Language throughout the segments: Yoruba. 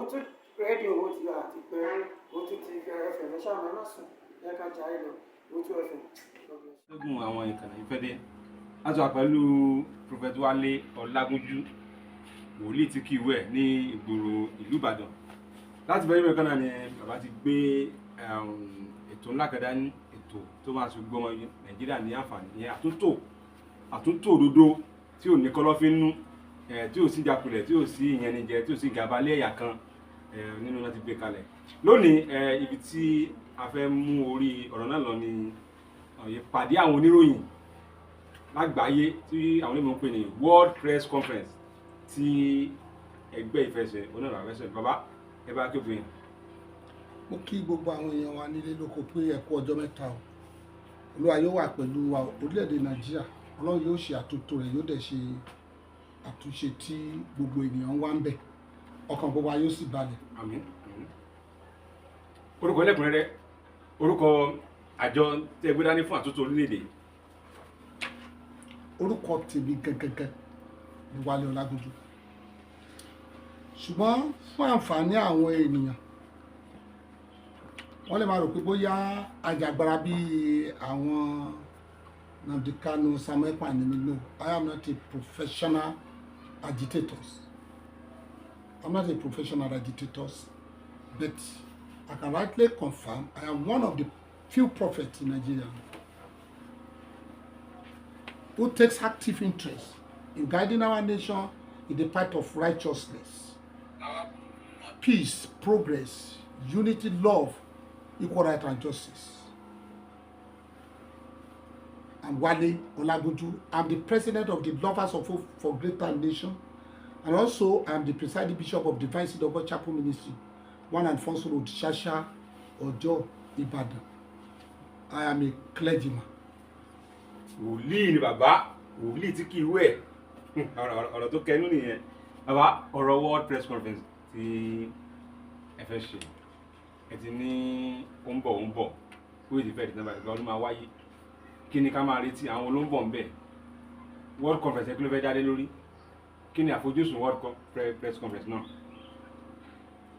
Òótú rédíò ó ti àti pé Òótú TV FM. Ẹ ṣáà ẹ má sùn, ẹ ká jayé lọ. Òótú FM. God bless. Ṣẹ́gun àwọn ìkànnì ìfẹ́dé láti wà pẹ̀lú Prophet Wálé Ọlágúnjú, wòlíì tí kì í wẹ̀ ní ìgboro ìlú Ìbàdàn. Láti bẹ̀rẹ̀ ìbẹ̀rẹ̀ kan náà ni bàbá ti gbé ètò ńlá kan dání, ètò tó máa ṣe gbọ́mọ Nàìjíríà ní àǹfààní ní àtúntò òdodo tí ò ní kọ́lọ́fín nú, tí ò sí ìjákulẹ̀, tí ò sí ìyẹnijẹ, tí ò sí ìgàba lé ẹ̀yà kan nínú láti gbé kalẹ̀ lónìí. Ibi tí a fẹ́ mú orí ọ̀rọ̀ náà lọ ni ìpàdé àwọn oníròyìn lágbàáyé tí àwọn onímọ̀ ń pè ní World Press Conference tí ẹgbẹ́ ìfẹsẹ̀ oníròyìn àfẹsẹ̀. Bàbá, ẹ bá kéwòn yẹn. Mo kí gbogbo àwọn èèyàn wa nílé lóko pé ẹ kú ọjọ́ mẹ́ta o. Olúwa yóò wà pẹ̀lú wa. Orílẹ̀-èdè Nàìjíríà, Ọlọ́run yóò ṣe àtúntò rẹ̀, yóò dẹ̀ ṣe àtúnṣe tí gbogbo ènìyàn wá ń bẹ̀. Ọkàn gbogbo wa yóò sì balẹ̀. Àmín, àmín. Orúkọ lẹ́kùnrẹ́rẹ́, orúkọ àjọ tí ẹ gbé dání fún àtúntò orílẹ̀-èdè. Orúkọ tèmi gangan ni Wálé Ọlágúnjú, ṣùgbọ́n fún àǹfààní àwọn ènìyàn, wọ́n lè máa rò pé bóyá ajàgbara bíi àwọn Nnamdi Kanu, Samuel Ekpa ni. No, I am not a professional agitator. I'm not a professional agitator, but I can rightly confirm I am one of the few prophets in Nigeria who takes active interest in guiding our nation in the path of righteousness, peace, progress, unity, love, equal right and justice. I'm Wale Olagunju. I'm the president of the Lovers of Hope for Greater Nation. And also, I'm the presiding bishop of Divine Seed of God Chapel Ministry, 1 Alfonso Road, Shasha, Ojo, Ibadan. I am a clergyman. Wòlíì ni bàbá, wòlíì tí kì í wẹ̀. Ọ̀rọ̀ tó kẹnu nìyẹn. Bàbá, ọ̀rọ̀ World Press Conference tí ẹ fẹ́ ṣe, ẹ ti ní ó ń bọ̀, ó ń bọ̀, ó yìí ti fẹ́ di nàbà, ìgbà ọdún máa wáyé. Kí ni ká máa retí? Àwọn ló ń bọ̀ ń bẹ̀? World Conference ẹ, kí ló fẹ́ dálé lórí? Kí ni àfojúsùn World Press Conference náà?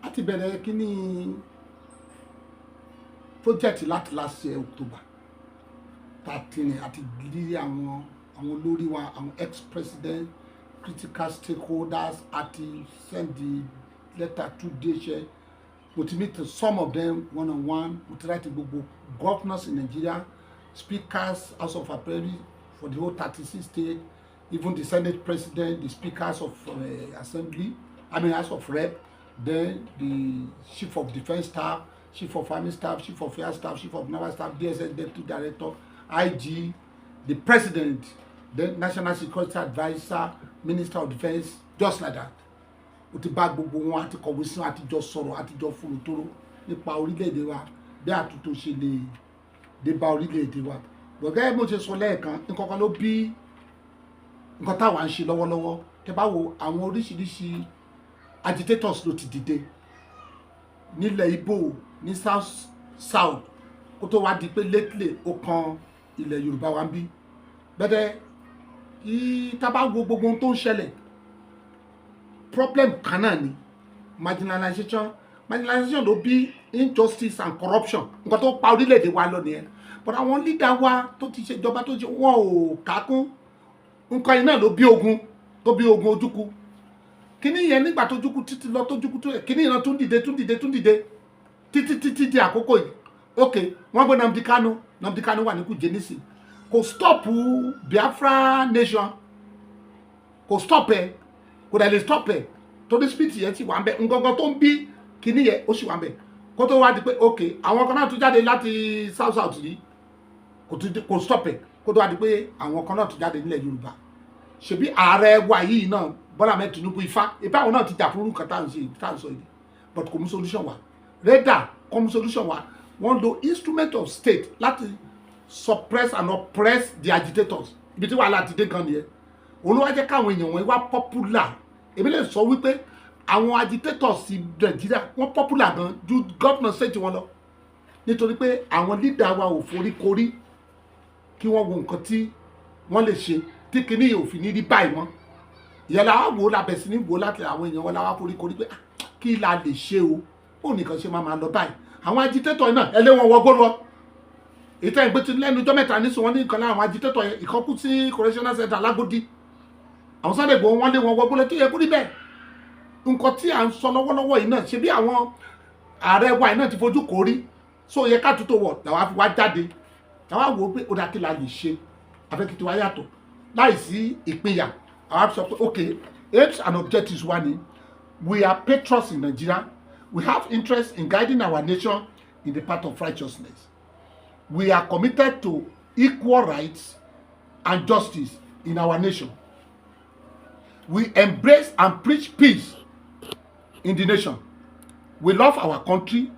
A ti bẹ̀rẹ̀ kíní project láti last year October 13. Àti rí àwọn olórí wa, àwọn ex-president, critical stakeholders, àti send the letter to DHL. Mo ti meet some of them one on one. Mo ti write gbogbo governors in Nigeria, speakers, House of Assembly for the whole 36 states, even the Senate president, the speakers of assembly, I mean House of Rep, then the chief of defence staff, chief of army staff, chief of air staff, chief of naval staff, DSS deputy director, IG, the president, then national security adviser, minister of defence, just like that. O ti bá gbogbo wọn, àti kọ̀wé sí wọn, àti jọ sọ̀rọ̀, àti jọ fòròtóró nípa orílẹ̀-èdè wa, bí àtúntò ṣe lè dé bá orílẹ̀-èdè wa. Gẹ́gẹ́ bí mo ṣe sọ lẹ́ẹ̀kan, nǹkan kan ló bí nǹkan táwa ń ṣe lọ́wọ́lọ́wọ́. Tẹ́ bá wo, àwọn oríṣiríṣi agitators ló ti dìde nílẹ̀ Ìgbò, ní south south, kó tó wá di pé lately ó kan ilẹ̀ Yorùbá wa ń bí bẹ́ẹ̀. Kí tá bá wo gbogbo ohun tó ń ṣẹlẹ̀, problem kan náà ni marginalization. Marginalization ló bí injustice and corruption. Nǹkan tó pa orílẹ̀-èdè wa lọ nìyẹn. But àwọn leader wa tó ti ṣèjọba tó ṣe, wọn ò kákún. Nǹkan yìí náà ló bí ogun, tó bí ogun Ojukwu. Kíní yẹn, nígbà tó Ojukwu títí lọ, tó Ojukwu tó yẹ, kíní yẹn tún dìde, tún dìde, tún dìde títí títí di àkókò yìí. Ok, wọ́n gbé Nnamdi Kanu. Nnamdi Kanu wà ní Kuje nísìn. Kò stop Biafra nation, kò stop ẹ, kò dẹ̀ lè stop ẹ, torí spirit yẹn ti wà ń bẹ. Ngangan tó ń bí kíní yẹn, ó sì wà ń bẹ. Kó tó wá di pé ok, àwọn kan náà tún jáde láti south south yìí, kò tún kò stop ẹ. Kó tó wá di pé àwọn kan náà tún jáde nílẹ̀ Yorùbá. Ṣebí ààrẹ wa yìí náà, Bọ́lá Ahmed Tinubu, ifá ifá, àwọn náà ti jà fún nǹkan tá à ń ṣe, tá à ń sọ yìí, but kò mú solution wá. Rather kò mú solution wá, wọ́n lo instrument of state láti suppress and oppress the agitators. Ibi tí wàhálà ti dé gan nìyẹn. Òun ló wá jẹ́ káwọn èèyàn wọn wá popular. Èmi lè sọ wípé àwọn agitators ti Nàìjíríà, wọ́n popular gan ju governor state wọn lọ, nítorí pé àwọn leader wa ò foríkorí kí wọ́n wo nǹkan tí wọ́n lè ṣe tí kinní yìí ò fi ní rí báyìí mọ́. Ìyẹn la wá wò ó, lábẹ́ sí ní wò ó láti àwọn èèyàn wọn la wá foríkorí pé, ah, Kí la lè ṣe o? Ó nìkan ṣe máa máa lọ báyìí. Àwọn agitator náà, ẹ lé wọn wọgbó lọ. Ìtẹ́ ìgbé ti lẹ́nu ọjọ́ 3 nísìnyí, wọ́n ní nǹkan láwọn agitator yẹn, ìkan kú sí correctional center l'Ágódí. Àwọn Sunday Igboho, wọ́n lé wọn wọgbó lọ, tó yẹ kó rí bẹ́ẹ̀. Nǹkan tí à ń sọ lọ́wọ́lọ́wọ́ yìí náà, ṣe bí àwọn ààrẹ wa yìí náà ti fojú kò rí, so yẹ ká tútò wọ̀ làwọn fi wá jáde, làwọn wò ó pé ó dá, kí la lè ṣe afẹ́kìtì wa yàtọ̀ láìsí ìpínyà. Àwọn sọ pé, okay, aims and objectives wa ni: we are patriots in Nigeria. We have interest in guiding our nation in the path of righteousness. We are committed to equal rights and justice in our nation. We embrace and preach peace in the nation. We love our country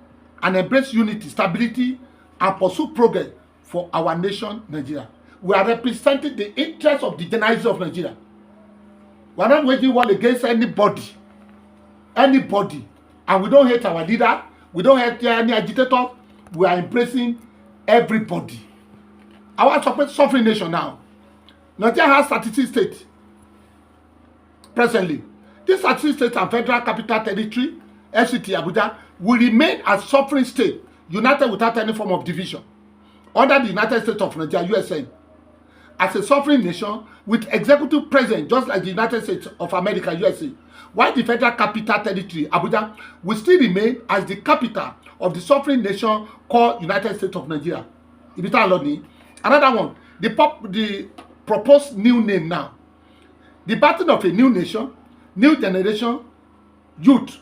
and embrace unity, stability, and pursue progress for our nation, Nigeria. We are representing the interests of the generality of Nigeria. We are not waging war against anybody, anybody, and we don't hate our leader. We don't hate any agitator. We are embracing everybody. Our support sovereign nation now. Nigeria has 36 states presently. These 36 states and Federal Capital Territory, FCT Abuja, will remain as sovereign state, united without any form of division, under the United States of Nigeria, USN, as a sovereign nation with executive president, just like the United States of America, USA, while the Federal Capital Territory, Abuja, will still remain as the capital of the sovereign nation called United States of Nigeria. Ibi tá a lọ ní. Another one, the proposed new name now. The birthing of a new nation, new generation, youth,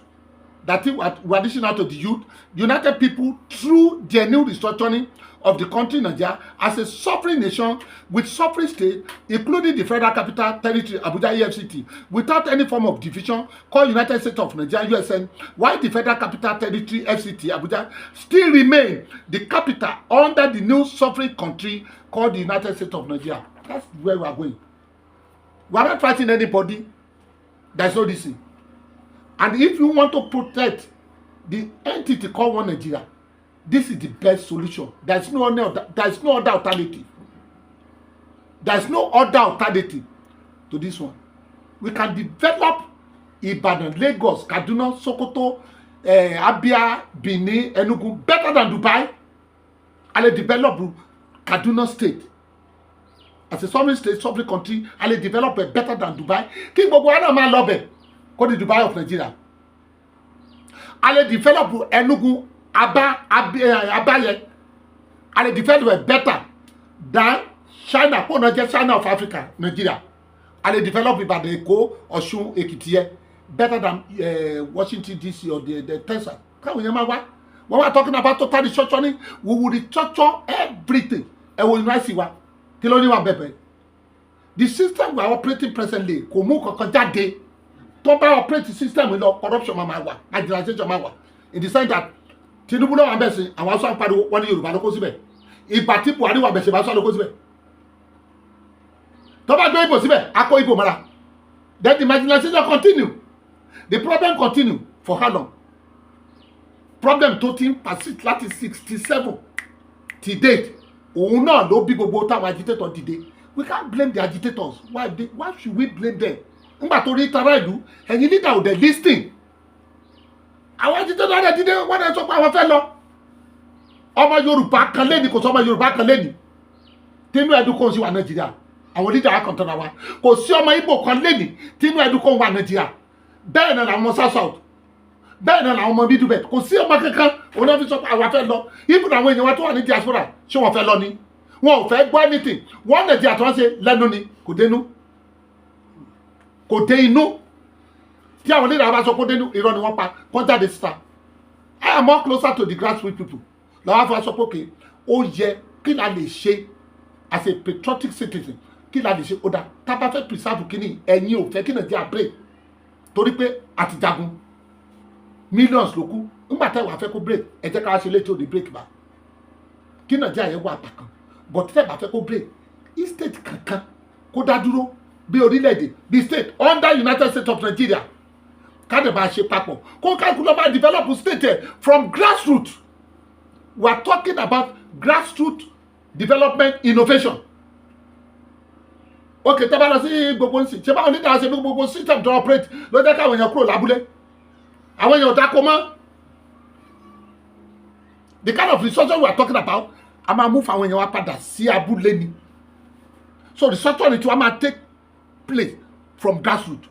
that is what we addition out to the youth, united people through genuine restructuring of the country Nigeria as a sovereign nation with sovereign state, including the Federal Capital Territory, Abuja, EFCT, without any form of division, called United States of Nigeria, USN, while the Federal Capital Territory, FCT, Abuja, still remain the capital under the new sovereign country called the United States of Nigeria. That's where we are going. We are not fighting anybody. There's no reason. And if you want to protect the entity called One Nigeria, this is the best solution. There's no other alternative. There's no other alternative to this one. We can develop Ibadan, Lagos, Kaduna, Sokoto, Abia, Benin, Enugu better than Dubai. And they develop Kaduna State as a sovereign state, sovereign country, and they develop it better than Dubai. Kí gbogbo wa náà máa lọ bẹ̀ kó di Dubai of Nigeria. A lè develop Enugu, Aba, Abaye. A lè develop it better than China, kó náà jẹ́ China of Africa, Nigeria. A lè develop Ìbàdàn, Èkó, Ọ̀ṣun, Èkìtì yẹ better than Washington DC or the Texas. Káwọn yẹn máa wá. When we are talking about total restructuring, we will restructure everything. Ẹ wo university wa, kí ló ní wà bẹ̀bẹ̀? The system we are operating presently kò mú kankan jáde. Tó bá operate system lọ, corruption máa ma wà, marginalization máa wà, in the sense that Tinubu náà wà bẹ́ẹ̀ sí, àwọn aṣọ àpariwo wọn ní Yorùbá ló kó síbẹ̀. Ìgbà tí Buhari wà bẹ̀ ṣe bá aṣọ ló kó síbẹ̀. Tó bá gbé Ìbò síbẹ̀, a kó Ìbò mọ́ra. Then the marginalization continue, the problem continue. For how long? Problem tó ti ń persist láti 67 till date, òun náà ló bí gbogbo táwọn agitator dìde. We can't blame the agitators. Why should we blame them? Ńgbà tó rí tara ìlú, ẹ̀yin leader ò dẹ̀ listen. Àwọn agitator dẹ̀ dìde, wọ́n dẹ̀ sọ pé àwọn fẹ́ lọ. Ọmọ Yorùbá kan lẹ́ni, kò sọ ọmọ Yorùbá kan lẹ́ni tínú ẹ̀dùn kò sí wà Nàìjíríà. Àwọn leader kan tọ́ra wa. Kò sí ọmọ Ìgbò kan lẹ́ni tínú ẹ̀dùn kò wà Nàìjíríà. Bẹ́ẹ̀ náà làwọn ọmọ South South, bẹ́ẹ̀ náà làwọn ọmọ Middle Belt. Kò sí ọmọ kankan. Òun náà fi sọ pé àwa fẹ́ lọ. Even àwọn èèyàn wa tó wà ní diaspora, ṣé wọ́n fẹ́ lọ ni? Wọn ò fẹ́ gbọ́ anything. Wọ́n Nàìjíríà tó ń ṣe lẹ́nu ni, kò dénú, kò dé inú. Tí àwọn leader bá sọ kó dénú, irọ́ ni wọ́n pa. Kó jáde síta. I am more closer to the grassroots people. Làwọn afọ sọ pé okay, ó yẹ kí la lè ṣe as a patriotic citizen? Kí la lè ṣe? Ó dá, tá a bá fẹ́ preserve kínní, ẹ̀yin ò fẹ́ kí Nàìjíríà break torí pé àti jagun, millions ló kú. Nígbà tẹ́ wàá fẹ́ kó break, ẹ jẹ́ ká ṣe létí òní break bá kí Nàìjíríà yẹn wà àtàkàn. But tẹ́ bá fẹ́ kó break, state kankan kó dá dúró bí orílẹ̀-èdè, bí state under United States of Nigeria, ká dẹ̀ máa ṣe papọ̀, kó kálukú lọ máa develop state ẹ̀ from grassroots. We are talking about grassroots development, innovation. Ok, tẹ́ bá lọ sí gbogbo nsìn, ṣé báwọn onídàá ṣe bí gbogbo system to operate ló jẹ́ káwọn èèyàn kúrò lábúlé? Àwọn èèyàn ò dáko mọ́. The kind of restructuring we are talking about, a máa move àwọn èèyàn wa padà sí abúlé ni. So restructuring tí wọ́n máa take place from grassroots.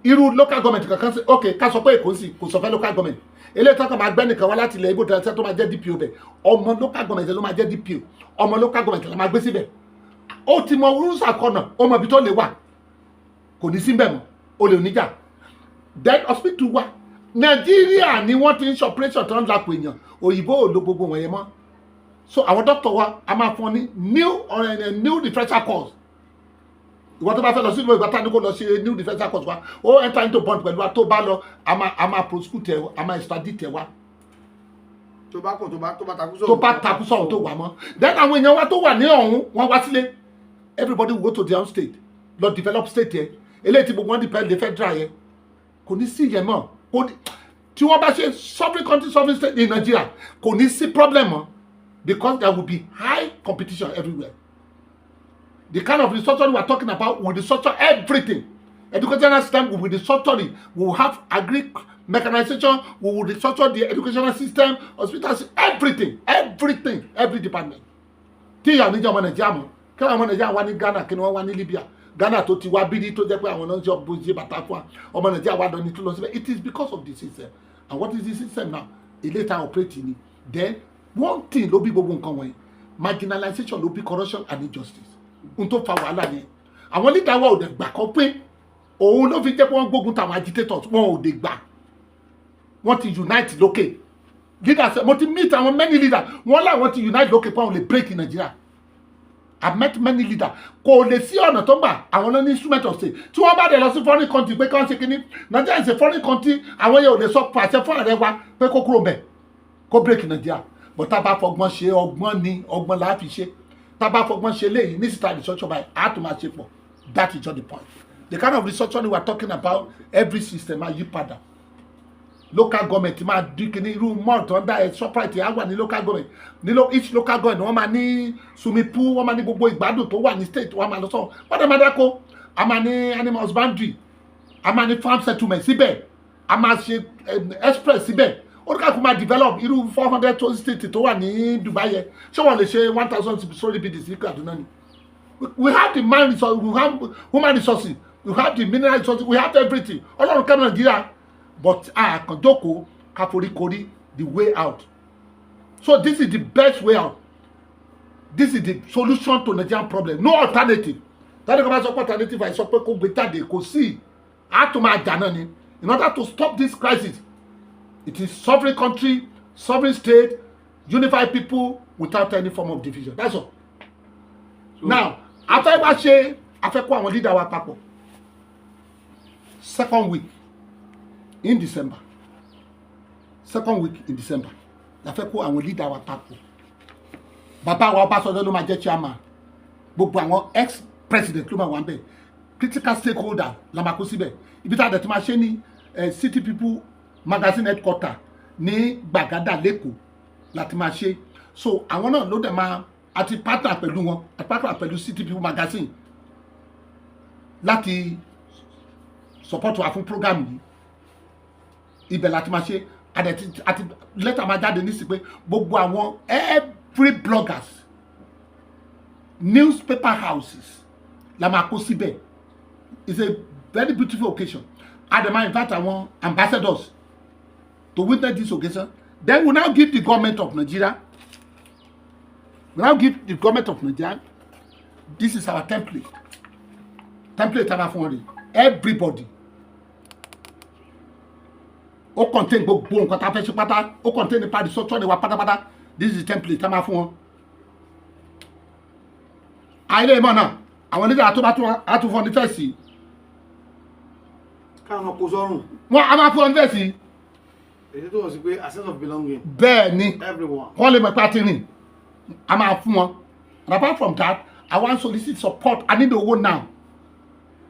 Irú local government kankan sí, ok, ká sọ pé Èkó sí kò sọ fẹ́ local government eléyìí tó kàn máa gbẹ́ nìkan wá láti ilẹ̀ Ibo tẹ̀lé tó máa jẹ́ DPO bẹ̀. Ọmọ local government ló máa jẹ́ DPO, ọmọ local government ló máa gbé síbẹ̀. Ó ti mọ rúṣà kọnà, ó mọ ibi tó lè wà, kò ní síbẹ̀ mọ́, ó lè oníjà. Then hospital wa, Nàìjíríà ni wọ́n ti ń ṣe operation tó ń lakò èèyàn, òyìnbó ò lo gbogbo wọ̀nyẹn mọ́. So àwọn doctor wa, a máa fún ọ ní new refresher course. Ìwọ tó bá fẹ́ lọ sí ìlú ìgbà tá ní kó lọ ṣe new refresher course wa, ó enter into bond pẹ̀lú wa. Tó bá lọ, a máa prosecute ẹ, a máa extradite ẹ wa. Tó bá kọ̀, tó bá takú sọ̀rọ̀. Tó bá takú sọ̀rọ̀ tó wà mọ́, then àwọn èèyàn wa tó wà ní ọ̀hún, wọ́n wá sílé. Everybody will go to their own state, lọ develop state yẹn. Eléyìí tí gbogbo wọn depend lé federal yẹn, kò ní sí yẹn mọ́. Kò ní tí wọ́n bá ṣe sovereign country, sovereign state in Nigeria, kò ní sí problem mọ́, because there will be high competition everywhere. The kind of restructuring we are talking about will restructure everything. Educational system will be restructuring. We will have agri mechanization. We will restructure the educational system, hospitals, everything, everything, every department. Tí ìyá oníjà ọmọ Nàìjíríà mọ̀ kí àwọn ọmọ Nàìjíríà wá ní Ghana, kí ni wọ́n wá ní Libya? Ghana tó ti wá bírí, tó jẹ́ pé àwọn náà ń ṣe bó ṣe bàtà fún wa, ọmọ Nàìjíríà wá dán ní tó lọ síbẹ̀. It is because of the system. And what is the system now? Ilé ta operate ni. Then one thing ló bí gbogbo nǹkan wọ̀nyí: marginalization ló bí corruption and injustice. N tó fa wàhálà yẹn, àwọn leader wa ò dẹ̀ gbà kọ́ pé òun ló fi jẹ́ pé wọ́n gbógun tàwọn agitators. Wọn ò dẹ̀ gbà. Wọ́n ti unite lókè. Leaders, mo ti meet àwọn many leaders, wọ́n láwọn ti unite lókè pé àwọn lè break Nigeria. I met many leaders. Kò lè sí ọ̀nà tó ń gbà. Àwọn ló ní instrument of state. Tí wọ́n bá dẹ̀ lọ sí foreign country pé kí wọ́n ṣe kínní, Nigeria is a foreign country, àwọn yẹn ò lè sọ pàṣẹ fún ààrẹ wa pé kó kúrò mbẹ̀, kó break Nigeria. But tá a bá fọgbọ́n ṣe, ọgbọ́n ni, ọgbọ́n là á fi ṣe. Tá a bá fọgbọ́n ṣe léyìí ní síta restructure báyìí, a tún máa ṣe pọ̀. That is just the point. The kind of restructuring we are talking about, every system máa yí padà. Local government máa dín kíní, irú mall tó ń dá ẹ, Shoprite á wà ní local government, ní each local government. Wọ́n máa ní swimming pool, wọ́n máa ní gbogbo ìgbádùn tó wà ní state. Wọ́n máa lọ sọ wọ́n dẹ̀ máa dáko. A máa ní animal husbandry, a máa ní farm settlement síbẹ̀, a máa ṣe express síbẹ̀. Oníkàkùn máa develop irú 400 state tó wà ní Dubai yẹn. Ṣé wọ́n lè ṣe 1,000 story buildings sí Kaduna ni? We have the man resources, we have human resources, we have the mineral resources, we have everything. Ọlọ́run kẹ́ Nàìjíríà, but a kàn jókòó ká foríkorí the way out. So this is the best way out. This is the solution to Nigerian problem. No alternative. Tani kò bá sọ pé alternative, àìsọ pé kó gbé jáde, kò sí. A tún máa jà náà ni. In order to stop this crisis, it is sovereign country, sovereign state, unified people without any form of division. That's all. So, now, a fẹ́ wá ṣe, a fẹ́ kó àwọn leader wa papọ̀ second week in December. Second week in December la fẹ́ kó àwọn leader wa papọ̀. Bàbá wa Ọbásanjọ́ ló máa jẹ́ chairman. Gbogbo àwọn ex president ló máa wà níbẹ̀. Critical stakeholder la máa kó síbẹ̀. Ibi tá a dẹ̀ ti máa ṣe ní City People Magazine headquarter ní Gbàgádà l'Ékòó láti máa ṣe. So àwọn náà ló dẹ̀ máa àti partner pẹ̀lú wọn, àti partner pẹ̀lú City People Magazine láti support wa fún program yìí. Ibẹ̀ láti máa ṣe. Àdẹ̀tí àti lẹ́tà máa jáde ní sí pé gbogbo àwọn every bloggers, newspaper houses la máa kó síbẹ̀. It's a very beautiful occasion. A dẹ̀ máa invite àwọn ambassadors to witness this occasion. Then we now give the government of Nigeria, we now give the government of Nigeria, this is our template. Template tá a máa fún wọn rè. Everybody, ó contain gbogbo nǹkan tá a fẹ́ ṣe pátá, ó contain nípa restructuring wa pátápátá. This is the template tá a máa fún wọn. Àìlè ìmọ̀ náà, àwọn leader tó bá tún á tún fún ọ ní fẹ́ẹ̀sì. Káwọn kó sọ́rùn. Wọn a máa fún ọ ní fẹ́ẹ̀sì. Èyí tó wọ́n sí pé a sense of belonging. Bẹ́ẹ̀ ni. Everyone. Wọ́n lè mọ̀ pé a ti rìn, a máa fún wọn. And apart from that, I wan solicit support. I need owó now.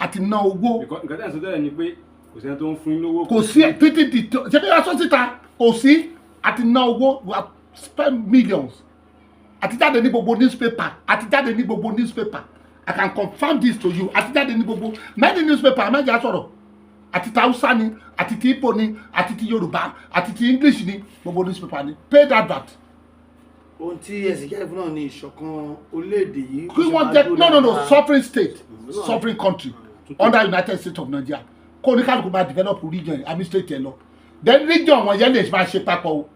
Àti ná owó. Nǹkan tẹ́ ẹ̀ sọ tẹ́lẹ̀ ni pé kò sẹ́ni tó ń fún yín lówó. Kò sí títí di ṣé bí wọ́n sọ síta, kò sí. Àti ná owó, we have spent millions. Àti jáde ní gbogbo newspaper, àti jáde ní gbogbo newspaper. I can confirm this to you. Àti jáde ní gbogbo many newspaper, àmẹ́jà sọ̀rọ̀. Àti ti Hausa ni, àti ti Igbo ni, àti ti Yorùbá, àti ti English ni, gbogbo newspaper ni paid advert. Ohun tí ẹ̀sìn jáde fún náà ni ìṣọ̀kan orílẹ̀-èdè yìí. Kí wọ́n jẹ́, no, sovereign state, sovereign country under United States of Nigeria, kó oníkálukú máa develop region, I mean state ẹ lọ. Then region wọn yẹn lè máa ṣe papọ̀ o.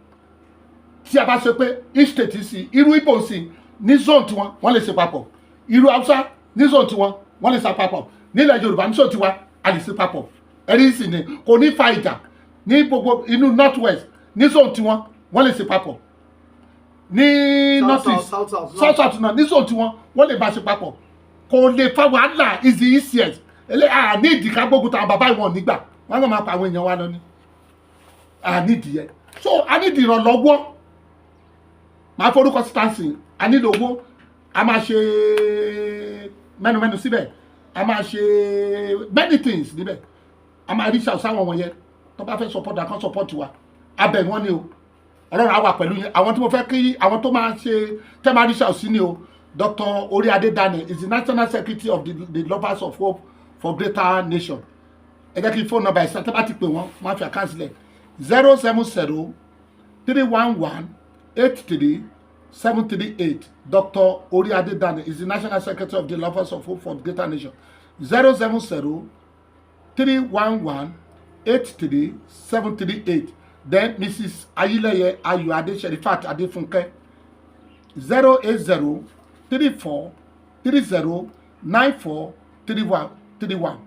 Tí a bá ṣe pé each state sí, irú Igbo sí ní zone tiwọn, wọ́n lè ṣe papọ̀. Irú Hausa ní zone tiwọn, wọ́n lè ṣe papọ̀. Nílẹ̀ Yorùbá ní zone tiwa, a lè ṣe papọ̀. Ẹ̀rí sì ni kò ní fa ìjà ní gbogbo inú North West. Ní zone tiwọn, wọ́n lè ṣe papọ̀. Ní South, North East, South, South, South, South náà, ní zone tiwọn, wọ́n lè bá ṣe papọ̀. Kò lè fa wàhálà, is the easiest. Ẹlẹ́ à ní ìdíkà gbógun táwọn bàbá ìwọ̀n nígbà wọ́n kàn máa pa àwọn èèyàn wa lọ ní à ní ìdíyẹ. So a ní ìdí ìrànlọ́wọ́. Máa forúkọ síta sí. A nílò owó. A máa ṣe mẹ́numẹ́nu síbẹ̀, a máa ṣe many things níbẹ̀. A máa reach out sáwọn wọ̀nyẹn tó bá fẹ́ support wa, kan support wa. Abẹ wọn ni o. Ọlọ́run á wà pẹ̀lú yín. Àwọn tí mo fẹ́ kí àwọn tó máa ṣe tẹ́ máa reach out sí ni o. Dr. Oríadé Daniel is the national secretary of the Lovers of Hope for Greater Nation. Ẹ jẹ́ kí phone number ìsìn tẹ́ bá ti pè wọ́n, wọ́n á fi account sílẹ̀: 07031183738. Dr. Oríadé Daniel is the national secretary of the Lovers of Hope for Greater Nation. 07031183738. Then Mrs. Ayileye Ayoade Sherifat Adefunke, 0803430943131.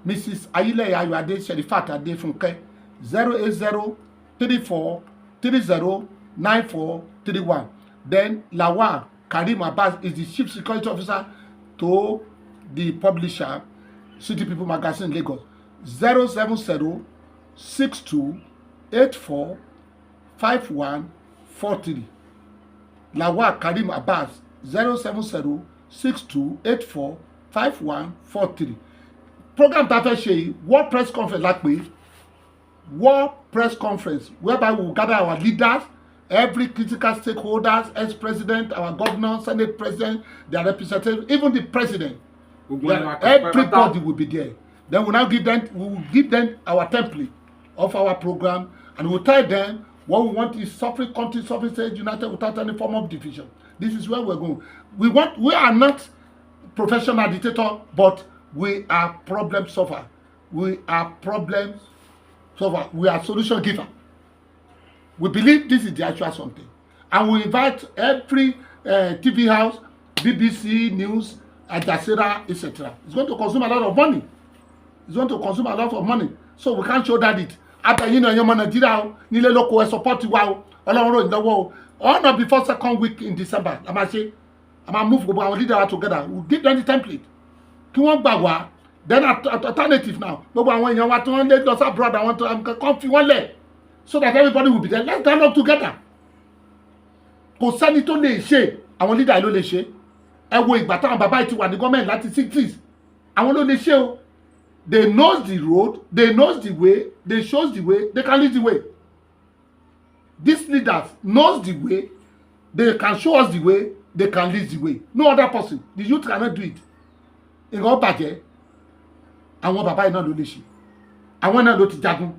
Mrs. Ayileye Ayoade Sherifat Adefunke, 08034309431. Then Lawal Karim Abbas is the chief security officer to the publisher, City People Magazine, Lagos, 07062845143. Lawal Karim Abbas, 07062845143. Program tá a fẹ́ ṣe yìí, World Press Conference la pè é. World Press Conference whereby we will gather our leaders, every critical stakeholders, ex-president, our governor, senate president, their representatives, even the president. Gbogbo wọn ni wàá kà. Everybody will be there. Then we will give them our template of our program and we will tell them what we want is sovereign country, sovereign state, united without any form of division. This is where we're going. We are not professional dictator, but we are problem solver. We are problem solver. We are solution giver. We believe this is the actual something. And we invite every TV house, BBC News, Al Jazeera, etc. It's going to consume a lot of money. It's going to consume a lot of money. So we can't show that it. Abẹ́yìn náà, ẹ̀yin ọmọ Nàìjíríà o, nílé lóko, ẹ support wa o. Ọlọ́run ròyìn lọ́wọ́ o. On or before second week in December, a máa ṣe. A máa move gbogbo àwọn leader wa together. We give them the template. Kí wọ́n gbà wá. Then alternative now, gbogbo àwọn èèyàn wa tí wọ́n lé lọ sí abroad, àwọn tó kàn fi wọ́n lẹ̀ so that everybody will be there. Let's dialogue together. Kò sẹ́ni tó lè ṣe, àwọn leader yìí ló lè ṣe. Ẹ wo ìgbà táwọn bàbá yìí ti wà ní gọ́ọ̀mẹ̀ntì láti 60s, àwọn ló lè ṣe o. They knows the road, they knows the way, they shows the way, they can lead the way. These leaders knows the way, they can show us the way, they can lead the way. No other person. The youth cannot do it. Nǹkan bàjẹ́. Àwọn bàbá yìí náà ló lè ṣe. Àwọn náà ló ti jagun,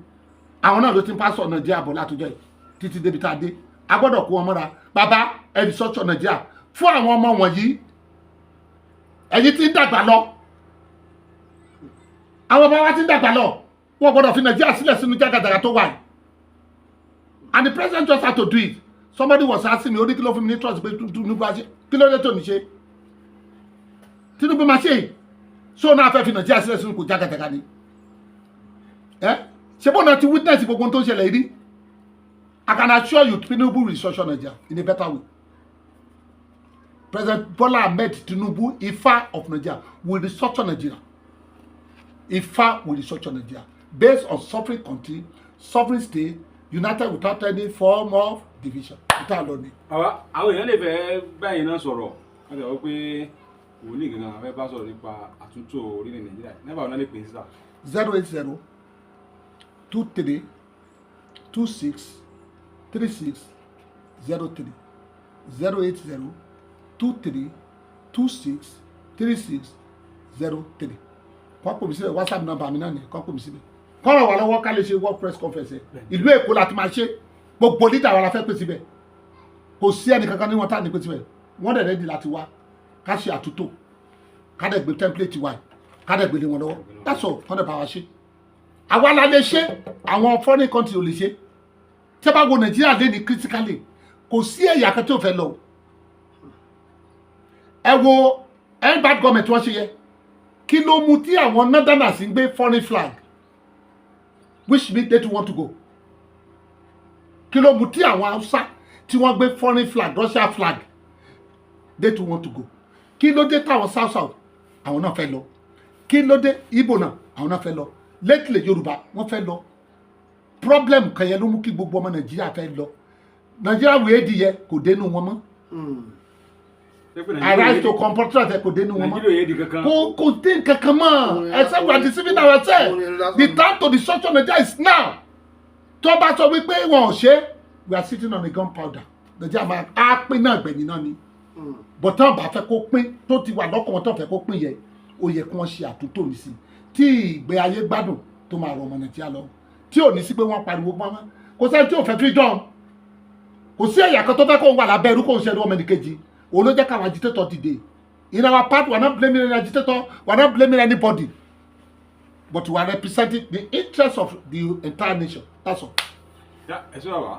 àwọn náà ló ti ń pásọ̀ Nàìjíríà bọ̀ látọjọ́ yìí títí débi tá a dé. A gbọ́dọ̀ kó wọn mọ́ra. Bàbá, ẹ restructure Nàìjíríà fún àwọn ọmọ wọ̀nyí. Ẹ̀yin tí ń dàgbà lọ, àwọn bàbá wa tí ń dàgbà lọ, wọn gbọ́dọ̀ fi Nàìjíríà sílẹ̀ sínú jágàjàgà tó wà yìí. And the president just had to do it. Somebody was asking me, ó ní kí ló fún mi ní trust pé Tinubu á ṣe? Kí ló dé tó ní ṣe? Tinubu máa ṣe. So náà fẹ́ fi Nàìjíríà sílẹ̀ sínú kò jágàjàgà ni ẹ ṣe bó náà ti witness gbogbo ohun tó ń ṣẹlẹ̀ yìí rí. I can assure you, Tinubu will restructure Nigeria in a better way. President Bola Ahmed Tinubu, Ifa of Nigeria, will restructure Nigeria. Ifa will restructure Nigeria based on sovereign country, sovereign state, united without any form of division. Ìta lọ ni. Bàbá, àwọn èèyàn lè fẹ́ báyìí náà sọ̀rọ̀, wọ́n ti sọ pé wòlíì gangan àwọn fẹ́ bá sọ̀rọ̀ nípa àtúntò orílẹ̀ Nàìjíríà. Nọ́mbà wọn náà lè pè é sísà? 08023263603. 08023263603. Kọ́ pè mí síbẹ̀. WhatsApp number mi náà ni, kọ́ pè mí síbẹ̀. Kọ́rọ̀ wà lọ́wọ́ ká lè ṣe world press conference yẹn. Ìlú Èkó la ti máa ṣe. Gbogbo leader wa la fẹ́ pè síbẹ̀. Kò sí ẹnì kankan ní wọn tá ní pè síbẹ̀. Wọ́n dẹ̀ ready láti wá ká ṣe àtúntò, ká dẹ̀ gbé template wa, ká dẹ̀ gbé lé wọn lọ́wọ́. That's all. Kọ́ dẹ̀ bá wa ṣe. Àwa la lè ṣe, àwọn foreign country ò lè ṣe. Tí a bá wo Nàìjíríà lé ní critically, kò sí ẹ̀yà kan tí ò fẹ́ lọ. Ẹ wo end bad government wọ́n ṣe yẹ. Kí ló mú tí àwọn northerners ń gbé foreign flag, which mean they too want to go? Kí ló mú tí àwọn Hausa tí wọ́n gbé foreign flag, Russia flag? They too want to go. Kí ló dé táwọn South South, àwọn náà fẹ́ lọ? Kí ló dé Igbo náà, àwọn náà fẹ́ lọ? Lately, Yorùbá, wọ́n fẹ́ lọ. Problem kan yẹn ló mú kí gbogbo ọmọ Nàìjíríà fẹ́ lọ. Nàìjíríà wèé di yẹ kò dénú wọn mọ́. Arise to compatriot kò dénú wọn mọ́. Nàìjíríà yé di kankan. Kò dín kankan mọ́, except we are deceiving ourselves. The time to destruction Nigeria is now. Tó bá sọ wípé wọn ò ṣe, we are sitting on a gunpowder. Nigeria máa á pín náà gbẹ̀yìn náà ni, but tán bá fẹ́ kó pín, tó ti wà lọ́kàn wọn, tó fẹ́ kó pín yẹ, ó yẹ kí wọ́n ṣe àtúntò nísìn tí ìgbé ayé gbádùn tó máa rọ ọmọ Nàìjíríà lọ, tí ò ní sí pé wọ́n pariwo pọ́nmọ́. Kò sẹ́ni tí ò fẹ́ freedom. Kò sí ẹ̀yà kan tó fẹ́ kó ń wà lábẹ́ ẹrú, kó ń ṣẹlú ọmọ ẹnìkejì. Òun ló jẹ́ káwọn agitator dìde. In our part, we are not blaming any agitator, we are not blaming anybody, but we are representing the interest of the entire nation. That's all. Ẹ sọ wà.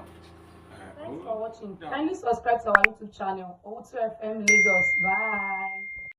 Thanks for watching. Kindly subscribe to our YouTube channel, O2 FM Lagos. Bye.